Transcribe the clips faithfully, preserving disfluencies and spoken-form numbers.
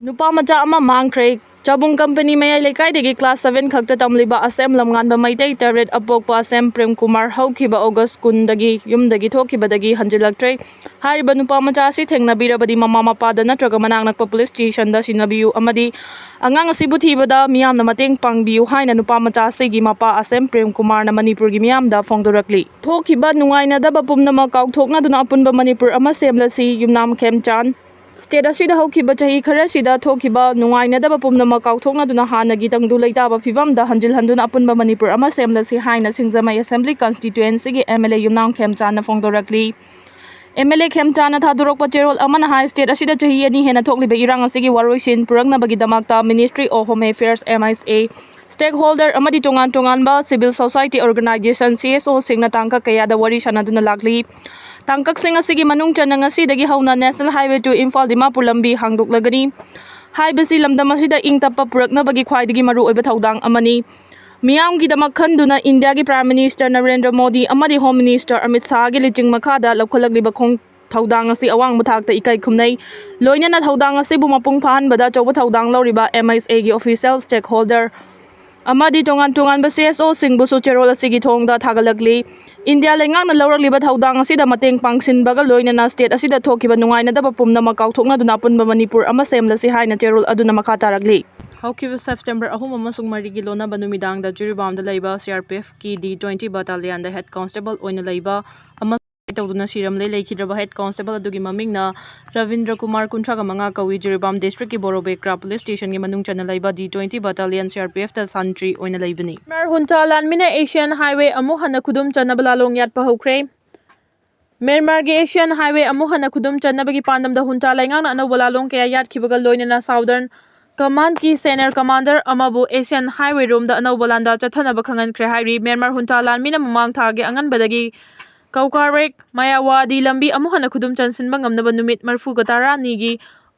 ꯅꯨꯄꯥ ꯃꯆꯥ ꯑꯃ ꯃꯥꯡꯈ꯭ꯔꯦ꯫ ꯆꯥꯕꯨꯡ ꯀꯝꯄꯅꯤ ꯃꯌꯥꯏ ꯂꯩꯀꯥꯏꯗꯒꯤ ꯀ꯭ꯂꯥꯁ ꯁꯚꯦꯟ ꯈꯛꯇ ꯇꯝꯂꯤꯕ ꯑꯁꯦꯝ ꯂꯝꯉꯥꯟꯕ ꯃꯩꯇꯩ ꯇꯔꯦꯠ ꯑꯄꯣꯛꯄ ꯑꯁꯦꯝ ꯄ꯭ꯔꯦꯝ ꯀꯨꯃꯥꯔ ꯍꯧꯈꯤꯕ ꯑꯣꯒꯁ ꯀꯨꯟꯗꯒꯤ ꯌꯨꯝꯗꯒꯤ ꯊꯣꯛꯈꯤꯕꯗꯒꯤ ꯍꯟꯖꯤꯜꯂꯛꯇ꯭ꯔꯦ꯫ ꯍꯥꯏꯔꯤꯕ ꯅꯨꯄꯥ ꯃꯆꯥ ꯑꯁꯤ ꯊꯦꯡꯅꯕꯤꯔꯕꯗꯤ ꯃꯃꯥ ꯃꯄꯥꯗ ꯅꯠꯇ꯭ꯔꯒ ꯃꯅꯥꯛ ꯅꯛꯄ ꯄꯨꯂꯤꯁ ꯁ꯭ꯇꯦꯁꯟꯗ ꯁꯤꯟꯅꯕꯤꯌꯨ ꯑꯃꯗꯤ ꯑꯉꯥꯡ ꯑꯁꯤꯕꯨ ꯊꯤꯕꯗ ꯃꯤꯌꯥꯝꯅ ꯃꯇꯦꯡ ꯄꯥꯡꯕꯤꯌꯨ ꯍꯥꯏꯅ ꯅꯨꯄꯥ ꯃꯆꯥ ꯑꯁꯤꯒꯤ ꯃꯄꯥ ꯑꯁꯦꯝ ꯄ꯭ꯔꯦꯝ ꯀꯨꯃꯥꯔꯅ ꯃꯅꯤꯄꯨꯔꯒꯤ ꯃꯤꯌꯥꯝꯗ ꯐꯣꯡꯗꯣꯔꯛꯂꯤ꯫ ꯊꯣꯛꯈꯤꯕ ꯅꯨꯡꯉꯥꯏꯅꯗꯕ ꯄꯨꯝꯅꯃꯛ ꯀꯥꯎꯊꯣꯛꯅꯗꯨꯅ ꯑꯄꯨꯟꯕ ꯃꯅꯤꯄꯨꯔ ꯑꯃ ꯁꯦꯝꯂꯁꯤ꯫ ꯌꯨꯝꯅꯥꯝ ꯈꯦꯝꯆꯥꯟ꯫ ꯁ꯭ꯇꯦꯠ ꯑꯁꯤꯗ ꯍꯧꯈꯤꯕ ꯆꯍꯤ ꯈꯔꯁꯤꯗ ꯊꯣꯛꯈꯤꯕ ꯅꯨꯡꯉꯥꯏꯅꯗꯕ ꯄꯨꯝꯅꯃꯛ ꯀꯥꯎꯊꯣꯛꯅꯗꯨꯅ ꯍꯥꯟꯅꯒꯤ ꯇꯪꯗꯨ ꯂꯩꯇꯥꯕ ꯐꯤꯕꯝꯗ ꯍꯟꯖꯤꯜꯍꯟꯗꯨꯅ ꯑꯄꯨꯟꯕ ꯃꯅꯤꯄꯨꯔ ꯑꯃ ꯁꯦꯝꯂꯁꯤ ꯍꯥꯏꯅ ꯁꯤꯡꯖꯃꯩ ꯑꯦꯁꯦꯝꯕ꯭ꯂꯤ ꯀꯟꯁꯇꯤꯇ꯭ꯌꯨꯑꯦꯟꯁꯤꯒꯤ ꯑꯦꯝ ꯑꯦꯜ ꯑꯦ ꯌꯨꯝꯅꯥꯝ ꯈꯦꯝꯆꯥꯟꯅ ꯐꯣꯡꯗꯣꯔꯛꯂꯤ꯫ ꯑꯦꯝ ꯑꯦꯜ ꯑꯦ ꯈꯦꯝꯆꯥꯟꯅ ꯊꯥꯗꯣꯔꯛꯄ ꯆꯦꯔꯣꯜ ꯑꯃꯅ ꯍꯥꯏ, ꯁ꯭ꯇꯦꯠ ꯑꯁꯤꯗ ꯆꯍꯤ ꯑꯅꯤ ꯍꯦꯟꯅ ꯊꯣꯛꯂꯤꯕ ꯏꯔꯥꯡ ꯑꯁꯤꯒꯤ ꯋꯥꯔꯣꯏꯁꯤꯟ ꯄꯨꯔꯛꯅꯕꯒꯤꯗꯃꯛꯇ Ministry of Home Affairs, M H A, stakeholder ꯑꯃꯗꯤ ꯇꯣꯉꯥꯟ ꯇꯣꯉꯥꯟꯕ civil society organization, C S O ꯁꯤꯡꯅ ꯇꯥꯡꯀꯛ ꯀꯌꯥꯗ ꯋꯥꯔꯤ ꯁꯥꯟꯅꯗꯨꯅ ꯂꯥꯛꯂꯤ꯫ ꯇꯥꯡꯀꯛꯁꯤꯡ ꯑꯁꯤꯒꯤ ꯃꯅꯨꯡ ꯆꯟꯅ ꯉꯁꯤꯗꯒꯤ ꯍꯧꯅ National Highway to Imphal Dimapur ꯂꯝꯕꯤ ꯍꯥꯡꯗꯣꯛꯂꯒꯅꯤ꯫ ꯍꯥꯏꯕꯁꯤ ꯂꯝꯗꯝ ꯑꯁꯤꯗ ꯏꯪ ꯇꯞꯄ ꯄꯨꯔꯛꯅꯕꯒꯤ ꯈ꯭ꯋꯥꯏꯗꯒꯤ ꯃꯔꯨꯑꯣꯏꯕ ꯊꯧꯗꯥꯡ ꯑꯃꯅꯤ꯫ ꯃꯤꯌꯥꯝꯒꯤꯗꯃꯛ ꯈꯟꯗꯨꯅ ꯏꯟꯗꯤꯌꯥꯒꯤ Prime Minister ꯅꯔꯦꯟꯗ꯭ꯔ ꯃꯣꯗꯤ ꯑꯃꯗꯤ Home Minister ꯑꯃꯤꯠ ꯁꯥꯍꯒꯤ ꯂꯨꯆꯤꯡ ꯃꯈꯥꯗ ꯂꯧꯈꯠꯂꯛꯂꯤꯕ ꯈꯣꯡ ꯊꯧꯗꯥꯡ ꯑꯁꯤ ꯑꯋꯥꯡꯕ ꯊꯥꯛꯇ ꯏꯀꯥꯏ ꯈꯨꯝꯅꯩ꯫ ꯂꯣꯏꯅꯅ ꯊꯧꯗꯥꯡ ꯑꯁꯤꯕꯨ ꯃꯄꯨꯡ ꯐꯥꯍꯟꯕꯗ ꯑꯆꯧꯕ ꯊꯧꯗꯥꯡ ꯂꯧꯔꯤꯕ M H A ꯒꯤ official, stakeholder ꯑꯃꯗꯤ ꯇꯣꯉꯥꯟ ꯇꯣꯉꯥꯟꯕ C S O ꯁꯤꯡꯕꯨꯁꯨ ꯆꯦꯔꯣꯜ ꯑꯁꯤꯒꯤ ꯊꯣꯡꯗ ꯊꯥꯒꯠꯂꯛꯂꯤ꯫ ꯏꯟꯗꯤꯌꯥ ꯂꯩꯉꯥꯛꯅ ꯂꯧꯔꯛꯂꯤꯕ ꯊꯧꯗꯥꯡ ꯑꯁꯤꯗ ꯃꯇꯦꯡ ꯄꯥꯡꯁꯤꯟꯕꯒ ꯂꯣꯏꯅꯅ ꯁ꯭ꯇꯦꯠ ꯑꯁꯤꯗ ꯊꯣꯛꯈꯤꯕ ꯅꯨꯡꯉꯥꯏꯅꯗꯕ ꯄꯨꯝꯅꯃꯛ ꯀꯥꯎꯊꯣꯛꯅꯗꯨꯅ ꯑꯄꯨꯟꯕ ꯃꯅꯤꯄꯨꯔ ꯑꯃ ꯁꯦꯝꯂꯁꯤ ꯍꯥꯏꯅ ꯆꯦꯔꯣꯜ ꯑꯗꯨꯅ ꯃꯈꯥ ꯇꯥꯔꯛꯂꯤ꯫ ꯍꯧꯈꯤꯕ ꯁꯦꯞꯇꯦꯝꯕꯔ ꯑꯍꯨꯝ ꯑꯃꯁꯨꯡ ꯃꯔꯤꯒꯤ ꯂꯣꯟꯅꯕ ꯅꯨꯃꯤꯗꯥꯡꯗ ꯖꯤꯔꯤꯕꯥꯝꯗ ꯂꯩꯕ C R P F ꯀꯤ D twenty battalion ꯗ head constable ꯑꯣꯏꯅ ꯂꯩꯕ ꯑꯃ ꯇꯧꯗꯨꯅ ꯁꯤꯔꯝꯂꯦ꯫ ꯂꯩꯈꯤꯗ꯭ꯔꯕ head constable ꯑꯗꯨꯒꯤ ꯃꯃꯤꯡꯅ ꯔꯕꯤꯟꯗ꯭ꯔ ꯀꯨꯃꯥꯔ, ꯀꯨꯟꯊ꯭ꯔꯥꯒ ꯃꯉꯥ ꯀꯧꯏ꯫ ꯖꯤꯔꯤꯕꯥꯝ district ꯀꯤ ꯕꯣꯔꯣꯕꯦꯀ꯭ꯔꯥ police station ꯒꯤ ꯃꯅꯨꯡ ꯆꯟꯅ ꯂꯩꯕ D twenty battalion C R P F ꯇ ꯁꯟꯇ꯭ꯔꯤ ꯑꯣꯏꯅ ꯂꯩꯕꯅꯤ꯫ ꯃ꯭ꯌꯥꯟꯃꯥꯔ ꯍꯨꯟꯆꯥ ꯂꯥꯟꯃꯤꯅ Asian Highway ꯑꯃꯨꯛ ꯍꯟꯅ ꯈꯨꯗꯨꯝ ꯆꯟꯅꯕ ꯂꯥꯂꯣꯡ ꯌꯥꯠꯄ ꯍꯧꯈ꯭ꯔꯦ꯫ ꯃ꯭ꯌꯥꯟꯃꯥꯔꯒꯤ Asian Highway ꯑꯃꯨꯛ ꯍꯟꯅ ꯈꯨꯗꯨꯝ ꯆꯟꯅꯕꯒꯤ ꯄꯥꯟꯗꯝꯗ ꯍꯨꯟꯆꯥ ꯂꯩꯉꯥꯛꯅ ꯑꯅꯧꯕ ꯂꯥꯂꯣꯡ ꯀꯌꯥ ꯌꯥꯠꯈꯤꯕꯒ ꯂꯣꯏꯅꯅ Southern Command ꯀꯤ senior commander ꯑꯃꯕꯨ Asian Highway ꯔꯣꯝꯗ ꯑꯅꯧꯕ ꯂꯥꯟꯗꯥ ꯆꯠꯊꯅꯕ ꯈꯪꯍꯟꯈ꯭ꯔꯦ ꯍꯥꯏꯔꯤ꯫ ꯃ꯭ꯌꯥꯟꯃꯥꯔ ꯍꯨꯟꯆꯥ ꯂꯥꯟꯃꯤꯅ ꯃꯃꯥꯡ ꯊꯥꯒꯤ ꯑꯉꯟꯕꯗꯒꯤ ꯀꯧꯀꯥꯔꯦꯛ ꯃꯌꯥꯋꯥꯗꯤ ꯂꯝꯕꯤ ꯑꯃꯨꯛ ꯍꯟꯅ ꯈꯨꯗꯨꯝ ꯆꯟꯁꯤꯟꯕ ꯉꯝꯅꯕ ꯅꯨꯃꯤꯠ ꯃꯔꯤꯐꯨꯒ ꯇꯔꯥꯅꯤꯒꯤ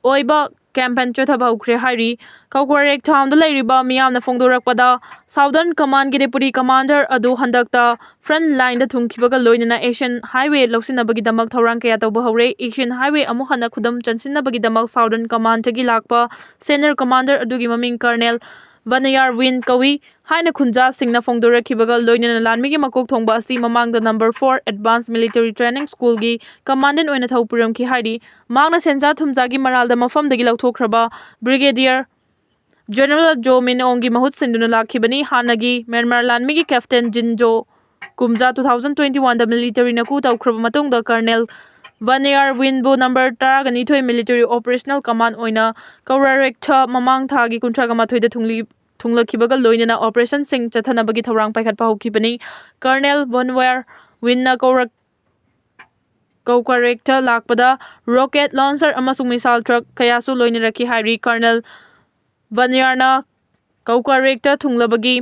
ꯑꯣꯏꯕ campaign ꯆꯠꯊꯕ ꯍꯧꯈ꯭ꯔꯦ ꯍꯥꯏꯔꯤ꯫ ꯀꯧꯀꯥꯔꯦꯛ townꯗ ꯂꯩꯔꯤꯕ ꯃꯤꯌꯥꯝꯅ ꯐꯣꯡꯗꯣꯔꯛꯄꯗ, Southern Commandꯒꯤ deputy commander ꯑꯗꯨ ꯍꯟꯗꯛꯇ front lineꯗ ꯊꯨꯡꯈꯤꯕꯒ ꯂꯣꯏꯅꯅ Asian Highway ꯂꯧꯁꯤꯟꯅꯕꯒꯤꯗꯃꯛ ꯊꯧꯔꯥꯡ ꯀꯌꯥ ꯇꯧꯕ ꯍꯧꯔꯦ꯫ Asian Highway ꯑꯃꯨꯛ ꯍꯟꯅ ꯈꯨꯗꯝ ꯆꯟꯁꯤꯟꯅꯕꯒꯤꯗꯃꯛ Southern Commandꯒꯤ ꯂꯥꯛꯄ senior commander ꯑꯗꯨꯒꯤ ꯃꯃꯤꯡ Colonel Vanayar Win ꯀꯧꯏ ꯍꯥꯏꯅ ꯈꯨꯟꯖꯥꯁꯤꯡꯅ ꯐꯣꯡꯗꯣꯔꯛꯈꯤꯕꯒ ꯂꯣꯏꯅꯅ ꯂꯥꯟꯃꯤꯒꯤ ꯃꯀꯣꯛ ꯊꯣꯡꯕ ꯑꯁꯤ ꯃꯃꯥꯡꯗ Number Four Advanced Military Training Schoolꯒꯤ commandant ꯑꯣꯏꯅ ꯊꯧ ꯄꯨꯔꯝꯈꯤ ꯍꯥꯏꯔꯤ꯫ ꯃꯍꯥꯛꯅ ꯁꯦꯟꯖꯥ ꯊꯨꯝꯖꯥꯒꯤ ꯃꯔꯥꯜꯗ ꯃꯐꯝꯗꯒꯤ ꯂꯧꯊꯣꯛꯈ꯭ꯔꯕ Brigadier General Jo Min Aungꯒꯤ ꯃꯍꯨꯠ ꯁꯤꯟꯗꯨꯅ ꯂꯥꯛꯈꯤꯕꯅꯤ꯫ ꯍꯥꯟꯅꯒꯤ ꯃ꯭ꯌꯥꯟꯃꯥꯔ ꯂꯥꯟꯃꯤꯒꯤ captain Jin Jo ꯀꯨꯝꯖꯥ two thousand twenty oneꯗ militaryꯅ coup ꯇꯧꯈ꯭ꯔꯕ ꯃꯇꯨꯡꯗ Colonel Vanayar Winꯕꯨ Number ꯇꯔꯥꯒ ꯅꯤꯊꯣꯏ Military Operational Command ꯑꯣꯏꯅ ꯀꯧꯀꯥꯔꯦꯛꯇ ꯃꯃꯥꯡ ꯊꯥꯒꯤ ꯀꯨꯟꯊ꯭ꯔꯥꯒ ꯃꯥꯊꯣꯏꯗ ꯊꯨꯡꯂꯤ-, ꯊꯨꯡꯂꯛꯈꯤꯕꯒ ꯂꯣꯏꯅꯅ operationꯁꯤꯡ ꯆꯠꯊꯅꯕꯒꯤ ꯊꯧꯔꯥꯡ ꯄꯥꯏꯈꯠꯄ ꯍꯧꯈꯤꯕꯅꯤ꯫ Colonel Vanayar Winꯅ ꯀꯧꯔꯛ-, ꯀꯧꯀꯥꯔꯦꯛꯇ ꯂꯥꯛꯄꯗ rocket launcher ꯑꯃꯁꯨꯡ missile truck ꯀꯌꯥꯁꯨ ꯂꯣꯏꯅꯔꯛꯈꯤ ꯍꯥꯏꯔꯤ꯫ Colonel Vanayarꯅ ꯀꯧꯀꯥꯔꯦꯛꯇ ꯊꯨꯡꯂꯕꯒꯤ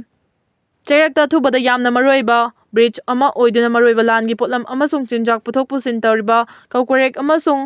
ꯆꯩꯔꯛꯇ ꯑꯊꯨꯕꯗ ꯌꯥꯝꯅ ꯃꯔꯨꯑꯣꯏꯕ bridge ꯑꯃ ꯑꯣꯏꯗꯨꯅ ꯃꯔꯨꯑꯣꯏꯕ ꯂꯥꯟꯒꯤ ꯄꯣꯠꯂꯝ ꯑꯃꯁꯨꯡ ꯆꯤꯟꯖꯥꯛ ꯄꯨꯊꯣꯛ ꯄꯨꯁꯤꯟ ꯇꯧꯔꯤꯕ ꯀꯧꯀꯥꯔꯦꯛ ꯑꯃꯁꯨꯡ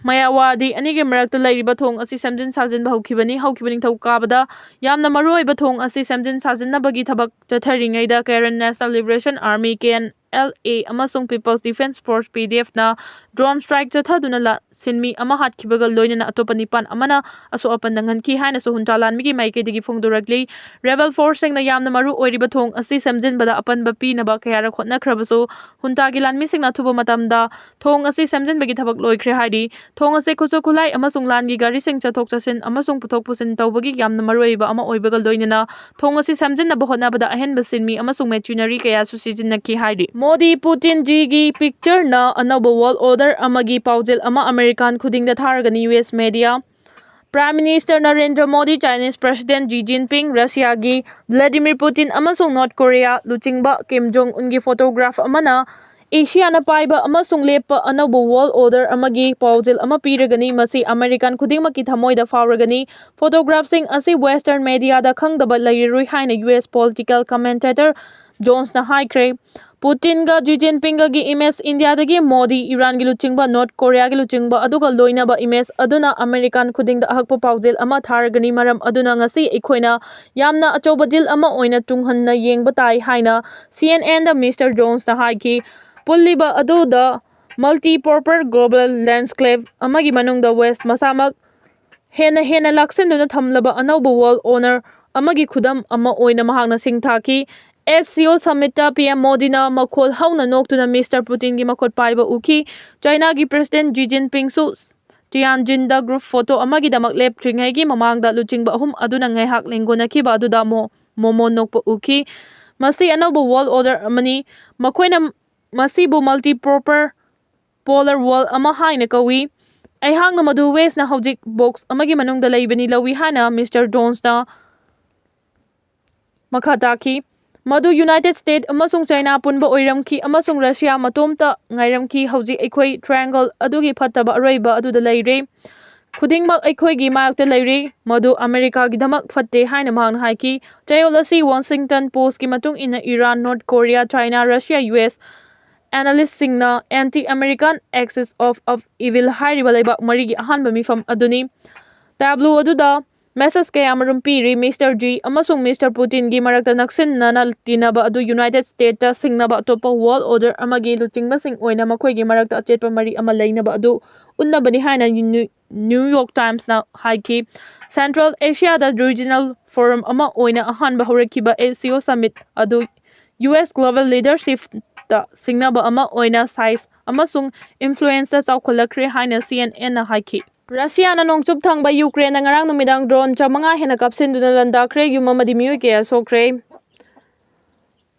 ꯃꯌꯥꯋꯥꯗꯤ ꯑꯅꯤꯒꯤ ꯃꯔꯛꯇ ꯂꯩꯔꯤꯕ ꯊꯣꯡ ꯑꯁꯤ ꯁꯦꯝꯖꯤꯟ ꯁꯥꯖꯤꯟꯕ ꯍꯧꯈꯤꯕꯅꯤ꯫ ꯍꯧꯈꯤꯕ ꯅꯤꯡꯊꯧꯀꯥꯕꯗ ꯌꯥꯝꯅ ꯃꯔꯨꯑꯣꯏꯕ ꯊꯣꯡ ꯑꯁꯤ ꯁꯦꯝꯖꯤꯟ ꯁꯥꯖꯤꯟꯅꯕꯒꯤ ꯊꯕꯛ ꯆꯠꯊꯔꯤꯉꯩꯗ Karen National Liberation Army, K N L A, ꯑꯃꯁꯨꯡ People's Defence Force, P D Fꯅ drone strike ꯆꯠꯊꯗꯨꯅ ꯂꯥ-, ꯁꯤꯟꯃꯤ ꯑꯃ ꯍꯥꯠꯈꯤꯕꯒ ꯂꯣꯏꯅꯅ ꯑꯇꯣꯞꯄ ꯅꯤꯄꯥꯟ ꯑꯃꯅ ꯑꯁꯣꯛ ꯑꯄꯟ ꯅꯪꯍꯟꯈꯤ ꯍꯥꯏꯅꯁꯨ junta ꯂꯥꯟꯃꯤꯒꯤ ꯃꯥꯏꯀꯩꯗꯒꯤ ꯐꯣꯡꯗꯣꯔꯛꯂꯤ꯫ Rebel forceꯁꯤꯡꯅ ꯌꯥꯝꯅ ꯃꯔꯨ ꯑꯣꯏꯔꯤꯕ ꯊꯣꯡ ꯑꯁꯤ ꯁꯦꯝꯖꯤꯟꯕꯗ ꯑꯄꯟꯕ ꯄꯤꯅꯕ ꯀꯌꯥꯔꯛ ꯍꯣꯠꯅꯈ꯭ꯔꯕꯁꯨ, juntaꯒꯤ ꯂꯥꯟꯃꯤꯁꯤꯡꯅ ꯑꯊꯨꯕ ꯃꯇꯝꯗ ꯊꯣꯡ ꯑꯁꯤ ꯁꯦꯝꯖꯤꯟꯕꯒꯤ ꯊꯕꯛ ꯂꯣꯏꯈ꯭ꯔꯦ ꯍꯥꯏꯔꯤ꯫ ꯊꯣꯡ ꯑꯁꯤ ꯈꯨꯠꯁꯨ ꯈꯨꯠꯂꯥꯏ ꯑꯃꯁꯨꯡ ꯂꯥꯟꯒꯤ ꯒꯥꯔꯤꯁꯤꯡ ꯆꯠꯊꯣꯛ ꯆꯠꯁꯤꯟ ꯑꯃꯁꯨꯡ ꯄꯨꯊꯣꯛ ꯄꯨꯁꯤꯟ ꯇꯧꯕꯒꯤ ꯌꯥꯝꯅ ꯃꯔꯨꯑꯣꯏꯕ ꯑꯃ ꯑꯣꯏꯕꯒ ꯂꯣꯏꯅꯅ ꯊꯣꯡ ꯑꯁꯤ ꯁꯦꯝꯖꯤꯟꯅꯕ ꯍꯣꯠꯅꯕꯗ ꯑꯍꯦꯟꯕ ꯁꯤꯟꯃꯤ ꯑꯃꯁꯨꯡ machinery ꯀꯌꯥꯁꯨ ꯁꯤꯖꯤꯟꯅꯈꯤ ꯍꯥꯏꯔꯤ꯫ ꯃꯣꯗꯤ ꯄꯨꯇꯤꯟ Xiꯒꯤ pictureꯅ ꯑꯅꯧꯕ world order ꯑꯃꯒꯤ ꯄꯥꯎꯖꯦꯜ ꯑꯃ American ꯈꯨꯗꯤꯡꯗ ꯊꯥꯔꯒꯅꯤ, U S media꯫ Prime Minister Narendra Modi, Chinese President Xi Jinping, Russiaꯒꯤ Vladimir Putin ꯑꯃꯁꯨꯡ North Korea ꯂꯨꯆꯤꯡꯕ Kim Jong Unꯒꯤ photograph ꯑꯃꯅ Asiaꯅ ꯄꯥꯏꯕ ꯑꯃꯁꯨꯡ ꯂꯦꯞꯄ ꯑꯅꯧꯕ world order ꯑꯃꯒꯤ ꯄꯥꯎꯖꯦꯜ ꯑꯃ ꯄꯤꯔꯒꯅꯤ꯫ ꯃꯁꯤ American ꯈꯨꯗꯤꯡꯃꯛꯀꯤ ꯊꯃꯣꯏꯗ ꯐꯥꯎꯔꯒꯅꯤ꯫ Photographꯁꯤꯡ ꯑꯁꯤ Western mediaꯗ ꯈꯪꯗꯕ ꯂꯩꯔꯔꯣꯏ ꯍꯥꯏꯅ U S political commentator ꯖꯣꯟꯁꯅ ꯍꯥꯏꯈ꯭ꯔꯦ꯫ ꯄꯨꯇꯤꯟꯒ ꯖꯤ ꯖꯤꯟꯄꯤꯡꯒꯒꯤ ꯏꯃꯦꯖ ꯏꯟꯗꯤꯌꯥꯗꯒꯤ ꯃꯣꯗꯤ, ꯏꯔꯥꯟꯒꯤ ꯂꯨꯆꯤꯡꯕ, ꯅꯣꯔꯠ ꯀꯣꯔꯤꯌꯥꯒꯤ ꯂꯨꯆꯤꯡꯕ ꯑꯗꯨꯒ ꯂꯣꯏꯅꯕ ꯏꯃꯦꯖ ꯑꯗꯨꯅ ꯑꯃꯦꯔꯤꯀꯥꯟ ꯈꯨꯗꯤꯡꯗ ꯑꯍꯛꯄ ꯄꯥꯎꯖꯦꯜ ꯑꯃ ꯊꯥꯔꯒꯅꯤ꯫ ꯃꯔꯝ ꯑꯗꯨꯅ ꯉꯁꯤ ꯑꯩꯈꯣꯏꯅ ꯌꯥꯝꯅ ꯑꯆꯧꯕ ꯗꯤꯜ ꯑꯃ ꯑꯣꯏꯅ ꯇꯨꯡꯍꯟꯅ ꯌꯦꯡꯕ ꯇꯥꯏ ꯍꯥꯏꯅ ꯁꯤ ꯑꯦꯟ ꯑꯦꯟꯗ ꯃꯤꯁꯇꯔ ꯖꯣꯟꯁꯅ ꯍꯥꯏꯈꯤ꯫ ꯄꯨꯜꯂꯤꯕ ꯑꯗꯨꯗ multi-polar global landscape ꯑꯃꯒꯤ ꯃꯅꯨꯡꯗ ꯋꯦꯁ ꯃꯁꯥꯃꯛ ꯍꯦꯟꯅ ꯍꯦꯟꯅ ꯂꯥꯛꯁꯤꯟꯗꯨꯅ ꯊꯝꯂꯕ ꯑꯅꯧꯕ ꯋꯥꯔꯜꯗ ꯑꯣꯔꯗꯔ ꯑꯃꯒꯤ ꯈꯨꯗꯝ ꯑꯃ ꯑꯣꯏꯅ ꯃꯍꯥꯛꯅ ꯁꯤꯡꯊꯥꯈꯤ꯫ ꯑꯦꯁ ꯁꯤ ꯑꯣ ꯁꯃꯤꯠꯇ ꯄꯤ ꯑꯦꯝ ꯃꯣꯗꯤꯅ ꯃꯈꯣꯜ ꯍꯧꯅ ꯅꯣꯛꯇꯨꯅ ꯃꯤꯁꯇꯔ ꯄꯨꯇꯤꯟꯒꯤ ꯃꯈꯨꯠ ꯄꯥꯏꯕ ꯎꯈꯤ꯫ ꯆꯥꯏꯅꯥꯒꯤ ꯄ꯭ꯔꯦꯁꯤꯗꯦꯟꯠ ꯖꯤ ꯖꯤꯟꯄꯤꯡꯁꯨ ꯇꯤꯌꯥꯟꯖꯤꯟꯗ ꯒ꯭ꯔꯨꯞ ꯐꯣꯇꯣ ꯑꯃꯒꯤꯗꯃꯛ ꯂꯦꯞꯇ꯭ꯔꯤꯉꯩꯒꯤ ꯃꯃꯥꯡꯗ ꯂꯨꯆꯤꯡꯕ ꯑꯍꯨꯝ ꯑꯗꯨꯅ ꯉꯥꯏꯍꯥꯛ ꯂꯦꯡꯒꯣꯟꯅꯈꯤꯕ ꯑꯗꯨꯗ ꯃꯣ-, ꯃꯣꯃꯣꯟ ꯅꯣꯛꯄ ꯎꯈꯤ꯫ ꯃꯁꯤ ꯑꯅꯧꯕ ꯋꯥꯔꯜꯗ ꯑꯣꯔꯗꯔ ꯑꯃꯅꯤ꯫ ꯃꯈꯣꯏꯅ ꯃꯁꯤꯕꯨ multi-polar, polar world ꯑꯃ ꯍꯥꯏꯅ ꯀꯧꯏ꯫ ꯑꯩꯍꯥꯛꯅ ꯃꯗꯨ ꯋꯦꯁꯅ ꯍꯧꯖꯤꯛ ꯕꯣꯛꯁ ꯑꯃꯒꯤ ꯃꯅꯨꯡꯗ ꯂꯩꯕꯅꯤ ꯂꯧꯏ ꯍꯥꯏꯅ ꯃꯤꯁꯇꯔ ꯖꯣꯟꯁꯅ ꯃꯈꯥ ꯇꯥꯈꯤ꯫ ꯃꯗꯨ ꯌꯨꯅꯥꯏꯇꯦꯗ ꯁ꯭ꯇꯦꯠ ꯑꯃꯁꯨꯡ ꯆꯥꯏꯅꯥ ꯄꯨꯟꯕ ꯑꯣꯏꯔꯝꯈꯤ ꯑꯃꯁꯨꯡ ꯔꯁꯤꯌꯥ ꯃꯇꯣꯝꯇ ꯉꯥꯏꯔꯝꯈꯤ꯫ ꯍꯧꯖꯤꯛ ꯑꯩꯈꯣꯏ triangle ꯑꯗꯨꯒꯤ ꯐꯠꯇꯕ ꯑꯔꯣꯏꯕ ꯑꯗꯨꯗ ꯂꯩꯔꯦ꯫ ꯈꯨꯗꯤꯡꯃꯛ ꯑꯩꯈꯣꯏꯒꯤ ꯃꯥꯌꯣꯛꯇ ꯂꯩꯔꯤ꯫ ꯃꯗꯨ ꯑꯃꯦꯔꯤꯀꯥꯒꯤꯗꯃꯛ ꯐꯠꯇꯦ ꯍꯥꯏꯅ ꯃꯍꯥꯛꯅ ꯍꯥꯏꯈꯤ꯫ ꯆꯌꯣꯜ ꯑꯁꯤ ꯋꯥꯁꯤꯡꯇꯟ ꯄꯣꯁꯀꯤ ꯃꯇꯨꯡ ꯏꯟꯅ Iran, North Korea, China, Russia, U S ꯑꯦꯅꯥꯂꯤꯁꯁꯤꯡꯅ anti-American axis of, of evil ꯍꯥꯏꯔꯤꯕ ꯂꯩꯕꯥꯛ ꯃꯔꯤꯒꯤ ꯑꯍꯥꯟꯕ ꯃꯤꯐꯝ ꯑꯗꯨꯅꯤ꯫ ꯇꯥꯕ꯭ꯂꯣ ꯑꯗꯨꯗ ꯃꯦꯁꯦꯖ ꯀꯌꯥ ꯑꯃꯔꯣꯝ ꯄꯤꯔꯤ꯫ ꯃꯤꯁꯇꯔ ꯖꯤ ꯑꯃꯁꯨꯡ ꯃꯤꯁꯇꯔ ꯄꯨꯇꯤꯟꯒꯤ ꯃꯔꯛꯇ ꯅꯛꯁꯤꯟꯅꯅ ꯇꯤꯟꯅꯕ ꯑꯗꯨ ꯌꯨꯅꯥꯏꯇꯦꯗ ꯁ꯭ꯇꯦꯠꯇ ꯁꯤꯡꯅꯕ ꯑꯇꯣꯞꯄ ꯋꯥꯔꯜꯗ ꯑꯣꯔꯗꯔ ꯑꯃꯒꯤ ꯂꯨꯆꯤꯡꯕꯁꯤꯡ ꯑꯣꯏꯅ ꯃꯈꯣꯏꯒꯤ ꯃꯔꯛꯇ ꯑꯆꯦꯠꯄ ꯃꯔꯤ ꯑꯃ ꯂꯩꯅꯕ ꯑꯗꯨ ꯎꯠꯅꯕꯅꯤ ꯍꯥꯏꯅ ꯅ꯭ꯌꯨ-, ꯅ꯭ꯌꯨ ꯌꯣꯔꯛ ꯇꯥꯏꯝꯁꯅ ꯍꯥꯏꯈꯤ꯫ ꯁꯦꯟꯇ꯭ꯔꯦꯜ ꯑꯦꯁꯤꯌꯥꯗ ꯔꯤꯖꯅꯦꯜ ꯐꯣꯔꯝ ꯑꯃ ꯑꯣꯏꯅ ꯑꯍꯥꯟꯕ ꯍꯧꯔꯛꯈꯤꯕ ꯑꯦꯁ ꯁꯤ ꯑꯣ ꯁꯃꯤꯠ ꯑꯗꯨ ꯌꯨ ꯑꯦꯁ ꯒ꯭ꯂꯣꯕꯦꯜ ꯂꯤꯗꯔꯁꯤꯞꯇ ꯁꯤꯡꯅꯕ ꯑꯃ ꯑꯣꯏꯅ ꯁꯥꯏꯖ ꯑꯃꯁꯨꯡ ꯏꯟꯐ꯭ꯂꯨꯌꯦꯟꯁꯇ ꯆꯥꯎꯈꯠꯂꯛꯈ꯭ꯔꯦ ꯍꯥꯏꯅ ꯁꯤ ꯑꯦꯟ ꯑꯦꯟꯅ ꯍꯥꯏꯈꯤ꯫ ꯔꯁꯤꯌꯥꯅ ꯅꯣꯡꯆꯨꯞ ꯊꯪꯕ ꯌꯨꯀ꯭ꯔꯦꯟꯗ ꯉꯔꯥꯡ ꯅꯨꯃꯤꯗꯥꯡ ꯗ꯭ꯔꯣꯟ ꯆꯥꯃꯉꯥ ꯍꯦꯟꯅ ꯀꯥꯞꯁꯤꯟꯗꯨꯅ ꯂꯥꯟꯗꯥꯈ꯭ꯔꯦ, ꯌꯨꯝ ꯑꯃꯗꯤ ꯃꯤꯑꯣꯏ ꯀꯌꯥ ꯁꯣꯛꯈ꯭ꯔꯦ꯫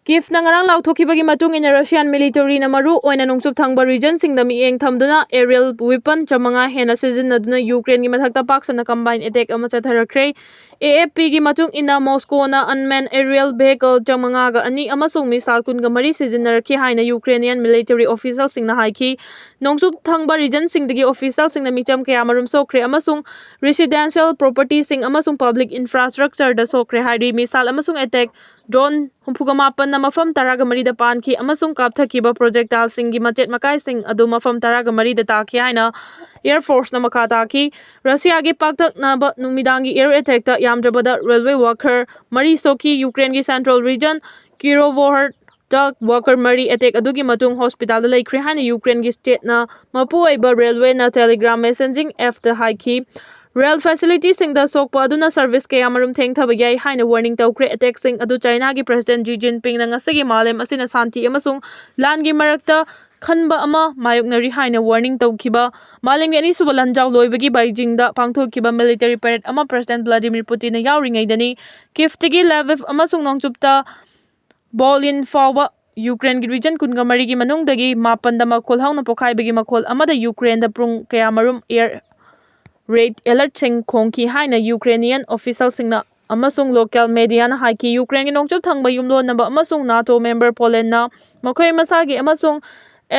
ꯀꯤꯐꯅ ꯉꯔꯥꯡ ꯂꯥꯎꯊꯣꯛꯈꯤꯕꯒꯤ ꯃꯇꯨꯡ ꯏꯟꯅ, ꯔꯁꯤꯌꯥꯟ ꯃꯤꯂꯤꯇꯔꯤꯅ ꯃꯔꯨ ꯑꯣꯏꯅ ꯅꯣꯡꯆꯨꯞ ꯊꯪꯕ ꯔꯤꯖꯟꯁꯤꯡꯗ ꯃꯤꯠꯌꯦꯡ ꯊꯝꯗꯨꯅ aerial weapon ꯆꯥꯃꯉꯥ ꯍꯦꯟꯅ ꯁꯤꯖꯤꯟꯅꯗꯨꯅ ꯌꯨꯀ꯭ꯔꯦꯟꯒꯤ ꯃꯊꯛꯇ ꯄꯥꯛ ꯁꯟꯅ combine attack ꯑꯃ ꯆꯠꯊꯔꯛꯈ꯭ꯔꯦ꯫ ꯑꯦ ꯑꯦꯐ ꯄꯤꯒꯤ ꯃꯇꯨꯡ ꯏꯟꯅ, ꯃꯣꯁꯀꯣꯅ unmanned aerial vehicle ꯆꯥꯃꯉꯥꯒ ꯑꯅꯤ ꯑꯃꯁꯨꯡ missile ꯀꯨꯟꯒ ꯃꯔꯤ ꯁꯤꯖꯤꯟꯅꯔꯛꯈꯤ ꯍꯥꯏꯅ ꯌꯨꯀ꯭ꯔꯦꯅꯤꯌꯟ ꯃꯤꯂꯤꯇꯔꯤ ꯑꯣꯐꯤꯁꯤꯌꯦꯜꯁꯤꯡꯅ ꯍꯥꯏꯈꯤ꯫ ꯅꯣꯡꯆꯨꯞ ꯊꯪꯕ ꯔꯤꯖꯟꯁꯤꯡꯗꯒꯤ ꯑꯣꯐꯤꯁꯤꯌꯦꯜꯁꯤꯡꯅ ꯃꯤꯆꯝ ꯀꯌꯥꯃꯔꯨꯝ ꯁꯣꯛꯈ꯭ꯔꯦ ꯑꯃꯁꯨꯡ residential propertyꯁꯤꯡ ꯑꯃꯁꯨꯡ public infrastructureꯗ ꯁꯣꯛꯈ꯭ꯔꯦ ꯍꯥꯏꯔꯤ꯫ Missile ꯑꯃꯁꯨꯡ attack drone ꯍꯨꯝꯐꯨꯒ ꯃꯥꯄꯟꯅ ꯃꯐꯝ ꯇꯔꯥꯒ ꯃꯔꯤꯗ ꯄꯥꯟꯈꯤ ꯑꯃꯁꯨꯡ ꯀꯥꯞꯊꯈꯤꯕ projectileꯁꯤꯡꯒꯤ ꯃꯆꯦꯠ ꯃꯀꯥꯏꯁꯤꯡ ꯑꯗꯨ ꯃꯐꯝ ꯇꯔꯥꯒ ꯃꯔꯤꯗ ꯇꯥꯈꯤ ꯍꯥꯏꯅ Air Forceꯅ ꯃꯈꯥ ꯇꯥꯈꯤ꯫ ꯔꯁꯤꯌꯥꯒꯤ ꯄꯥꯛꯇꯛꯅꯕ ꯅꯨꯃꯤꯗꯥꯡꯒꯤ air attackꯇ ꯌꯥꯝꯗ꯭ꯔꯕꯗ railway worker ꯃꯔꯤ ꯁꯣꯛꯈꯤ꯫ ꯌꯨꯀ꯭ꯔꯦꯟꯒꯤ central region Kirovohrad worker ꯃꯔꯤ attack ꯑꯗꯨꯒꯤ ꯃꯇꯨꯡ hospitalꯗ ꯂꯩꯈ꯭ꯔꯦ ꯍꯥꯏꯅ ꯌꯨꯀ꯭ꯔꯦꯟꯒꯤ stateꯅ ꯃꯄꯨ ꯑꯣꯏꯕ railwayꯅ Telegram messaging appꯇ ꯍꯥꯏꯈꯤ꯫ Rail facilityꯁꯤꯡꯗ ꯁꯣꯛꯄ ꯑꯗꯨꯅ service ꯀꯌꯥꯃꯔꯨꯝ ꯊꯦꯡꯊꯕ ꯌꯥꯏ ꯍꯥꯏꯅ warning ꯇꯧꯈ꯭ꯔꯦ꯫ Attackꯁꯤꯡ ꯑꯗꯨ Chinaꯒꯤ President Xi Jinpingꯅ ꯉꯁꯤꯒꯤ ꯃꯥꯂꯦꯝ ꯑꯁꯤꯅ ꯁꯥꯟꯇꯤ ꯑꯃꯁꯨꯡ ꯂꯥꯟꯒꯤ ꯃꯔꯛꯇ ꯈꯟꯕ ꯑꯃ ꯃꯥꯌꯣꯛꯅꯔꯤ ꯍꯥꯏꯅ warning ꯇꯧꯈꯤꯕ ꯃꯥꯂꯦꯝꯒꯤ ꯑꯅꯤꯁꯨꯕ ꯂꯥꯟꯖꯥꯎ ꯂꯣꯏꯕꯒꯤ Beijingꯗ ꯄꯥꯡꯊꯣꯛꯈꯤꯕ military parade ꯑꯃ President Vladimir Putinꯅ ꯌꯥꯎꯔꯤꯉꯩꯗꯅꯤ꯫ Kyivꯇꯒꯤ Lviv ꯑꯃꯁꯨꯡ ꯅꯣꯡꯆꯨꯞꯇ Volyn ꯐꯥꯎꯕ ꯌꯨꯀ꯭ꯔꯦꯟꯒꯤ region ꯀꯨꯟꯒ ꯃꯔꯤꯒꯤ ꯃꯅꯨꯡꯗꯒꯤ ꯃꯥꯄꯟꯗ ꯃꯈꯣꯜ ꯍꯧꯅ ꯄꯣꯈꯥꯏꯕꯒꯤ ꯃꯈꯣꯜ ꯑꯃꯗ ꯌꯨꯀ꯭ꯔꯦꯟꯗ ꯄꯨꯡ ꯀꯌꯥꯃꯔꯨꯝ air raid alertꯁꯤꯡ ꯈꯣꯡꯈꯤ ꯍꯥꯏꯅ Ukrainian officialꯁꯤꯡꯅ ꯑꯃꯁꯨꯡ local mediaꯅ ꯍꯥꯏꯈꯤ꯫ ꯌꯨꯀ꯭ꯔꯦꯟꯒꯤ ꯅꯣꯡꯆꯨꯞ ꯊꯪꯕ ꯌꯨꯝꯂꯣꯟꯅꯕ ꯑꯃꯁꯨꯡ NATO member Polandꯅ ꯃꯈꯣꯏ ꯃꯁꯥꯒꯤ ꯑꯃꯁꯨꯡ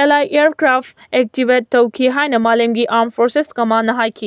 allied aircraft activate ꯇꯧꯈꯤ ꯍꯥꯏꯅ ꯃꯥꯂꯦꯝꯒꯤ Armed Forces Commandꯅ ꯍꯥꯏꯈꯤ꯫